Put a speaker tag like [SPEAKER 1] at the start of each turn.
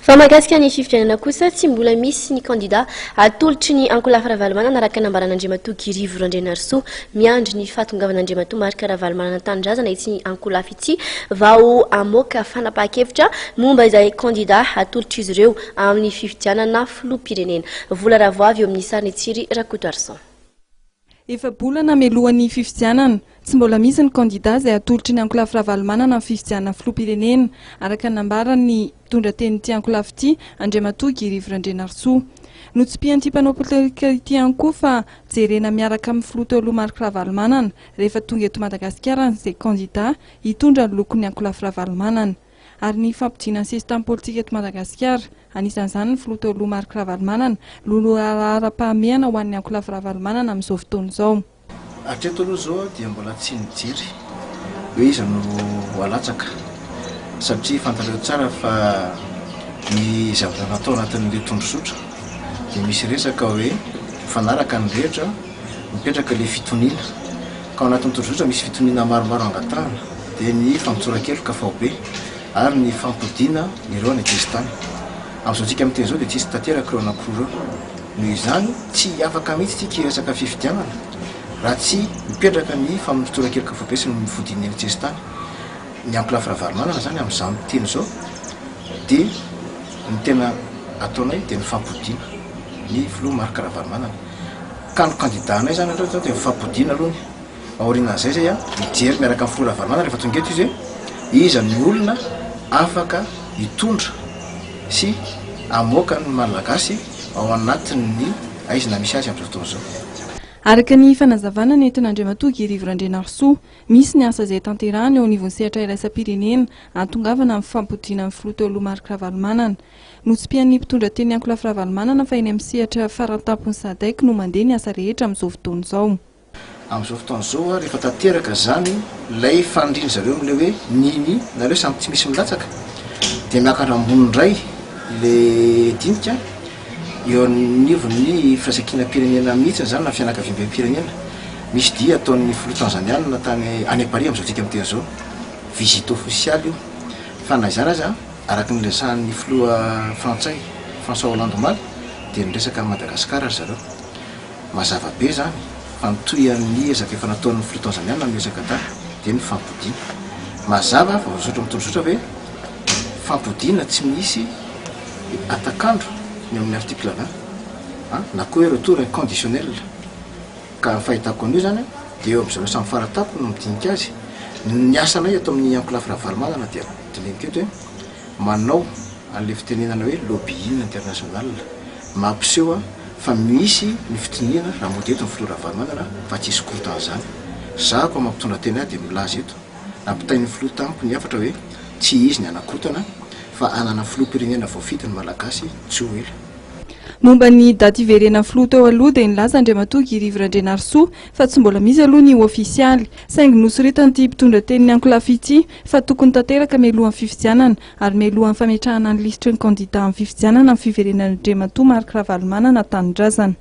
[SPEAKER 1] Fa mahakasika ny fifidianana kosa, tsy mbola misy ny kandida atolotry ny ankolafy Ravalomanana araka ny nambaran'Andriamatoa Guy Rivo Randrianarisoa. Miandry ny fahatongavan'Andriamatoa Marc Ravalomanana an-tanindrazana itsy ankolafy itsy vao hamoaka fanapahan-kevitra momba izay kandida atolotr'izy ireo amin'ny fifidianana filoham-pirenena. Vola Ravoavy eo amin'ny sarin'i Tsiry Rakotoarison.
[SPEAKER 2] Efa-bolana mialohan'ny fifidianana, tsy mbola misy ny kandida izay atolotry ny ankolafy Ravalomanana amin'ny fifidianana filoham-pirenena, araka ny nambaran'ny mpitondra tenin'ity ankolafy ity, Andriamatoa Guy Rivo Randrianarisoa. Notsipihan'ity mpanao politika ity ihany koa fa jerena miaraka amin'ny filoha teo aloha Marc Ravalomanana rehefa tonga eto Madagasikara izay kandida hitondra ny lokon'ny ankolafy Ravalomanana. ary ny fampodiana ny sesitany politika eto Madagasikara, anisan'izany ny filoha teo aloha Marc Ravalomanana, no lohalaharam-pahamehana ho an'ny ankolafy Ravalomanana amin'izao fotoana izao.
[SPEAKER 3] Hatreto aloha izao dia mbola tsy nijery hoe iza no ho alatsaka satria fantatrareo tsara fa ny zavatra natao anatin'ilay tondrozotra dia misy resaka hoe mifanaraka ny rehetra, mipetraka ilay fitoniana ka ao anatin'ny tondrozotra misy fitoniana maromaro angatahana dia ny famotsoran-keloka faobe ary ny fampodiana ireo any an-tsesitany. Amin'izao tsika miteny izao dia tsisy tanteraka ireo anankiroa ireo. Noho izany tsy afaka mihitsy tsika hiresaka fifidianana raha tsy mipetraka ny famotsoran-keloka faobe sy ny fodiana eny an-tsesitany. Ny ankolafy Ravalomanana izany amin'izao miteny izao dia ny tena ataonay dia ny fampodiana ny filoha Marc Ravalomanana. Ka ny kandida anay zany aloha dia mifampodiana aloha ny aorianan'izay zay a, mijery miaraka amin'ny filoha Ravalomanana rehefa tonga eto izy hoe iza ny olona afaka hitondra sy hamoaka ny Malagasy ao anatin'ny haizina misy azy amin'izao fotoana izao.
[SPEAKER 2] Araka ny fanazavana nentin'Andriamatoa Guy Rivo Randrianarisoa, misy ny asa izay tanterahina eo anivon'ny sehatra iraisam-pirenena hahatongavana amin'ny fampodiana ny filoha teo aloha Marc Ravalomanana. Notsipihan'ny mpitondra teny ankolafy Ravalomanana fa eny amin'ny sehatra farantampon'ny Sadec no mandeha ny asa rehetra amin'izao fotoana izao.
[SPEAKER 3] Amin'izao fotoana izao rehefa tanteraka izany ilay fanirian-dry zareo amin'ilay hoe nini nareo samy tsy misy milatsaka dia miakatra ambony indray ilay dinika eo anivon'ny firaisankinam-pirenena mihitsy izany na fianakaviambem-pirenena. Misy dia ataon'ny filoha tanzanianina tany any Paris amin'izao tsika miteny izao, visite ofisialy io fa na izany aza Araka ny niresahan'ny filoha frantsay, François Hollande omaly, dia niresaka an'i Madagasikara ry zareo. Mazava be izany fa mitohy amin'ny ezaka efa nataon'ny filoha tanzaniana ny resaka tany, dia ny fampodiana. Mazava fa voazotra mitondrozotra hoe fampodiana tsy misy hatak'andro ny ao amin'ny article 20, na koa hoe retour inconditionnel. Ka ny fahitako an'io izany dia eo amin'izareo samy faratampony no midinika azy. Ny asanay eto amin'ny ankolafy Ravalomanana dia dinihiko eto hoe manao an'ilay fitenenana hoe lobbying international, mampiseho fa misy ny fitoniana raha mody eto ny filoha Ravalomanana fa tsy hisy korontana izany. Za koa mampitondra teny ahy dia milaza eto, nampitain'ny filoha tamiko ny hafatra hoe tsy izy ny hanakorontana fa hanana filoham-pirenena voafidy ny Malagasy tsy ho ela.
[SPEAKER 2] Momba ny daty hiverenan'ny filoha teo aloha dia nilaza Andriamatoa Guy Rivo Randrianarisoa fa tsy mbola misy aloha ny ofisialy, saingy nosoritan'ity mpitondra tenin'ny ankolafy ity fa tokony tanteraka mialohan'ny fifidianana ary mialohan'ny fametrahana ny lisitry ny kandida amin'ny fifidianana ny fiverenan'Andriamatoa Marc Ravalomanana an-tanindrazana.